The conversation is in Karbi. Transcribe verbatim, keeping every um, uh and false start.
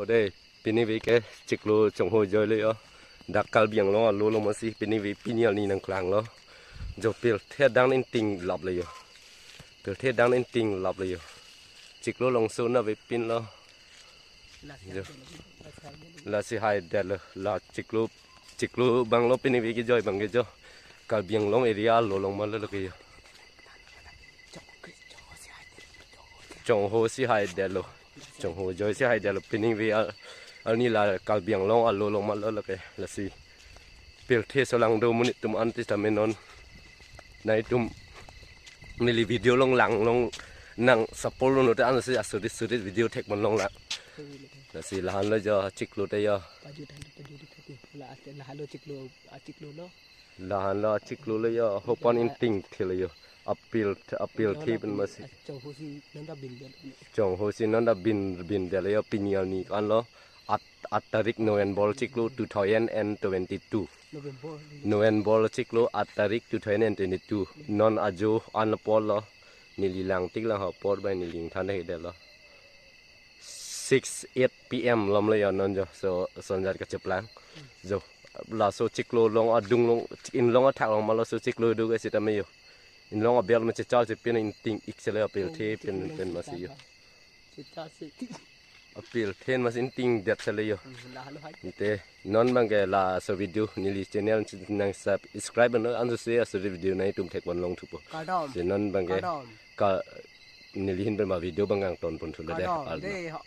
Dei, pini ave ke chiklo chongho joi le yo. Dak Karbi Anglong alo along masi pini ave pini arni nangklang lo. Jo pirthe adang ingting lap le yo. Pirthe adang ingting lap le yo. Chiklo longso na avepin lo. Jo. Lasi haidet lo, la chiklo, chiklo abang lo pini ave kejoi abang ke jo. Karbi Anglong area alo along ma lo ke yo. Chongho si haidet lo. Chongho joi si haidet lo. Pini ave ar-, arni la Karbi Anglong alo along ma lo ke. Lasi pirthe solang do monit atum an sitame non nelitum neli video along lang along nang support lo note an si asuri suri video thekpon longlang. Lasi lahan lo jo chiklo te yo. Paju than paju di thati. La, la halo chiklo, a chiklo lo. Lahan lo chiklo le yo, hopon ingting thil yo. Apil, apil thi pen masi. Chongho si nonta bin del. Chongho si nonta bin, bin del yo pini arni kan lo. At, at tarik November chiklo two thousand and twenty-two. November. November chiklo at tarik two thousand and twenty-two. Non ajo an apor lo. Neli lang tik lang apor bai neli ingthan haidet lo. Six eight P M lom le yo non jo, so sonjat kacheplang. Jo, laso chiklo along adung along, inglong athak along ma laso chiklo do ke sitame yo. Inglong abel me chechal chepin ingting ik se le apil thi pen, pen masi yo. Chita si. Apil then masi ingting det se le yo. Lahalo hai. Te non abang ke laso video neli channel nang subscribe no an si asuri video nangtum thekpon long thupo. Kardom. Si non abang ke Kardom. Ka neli ahin pen ma video abang kangton pon thulo dei. Kardom. Arlo. Dei, ho.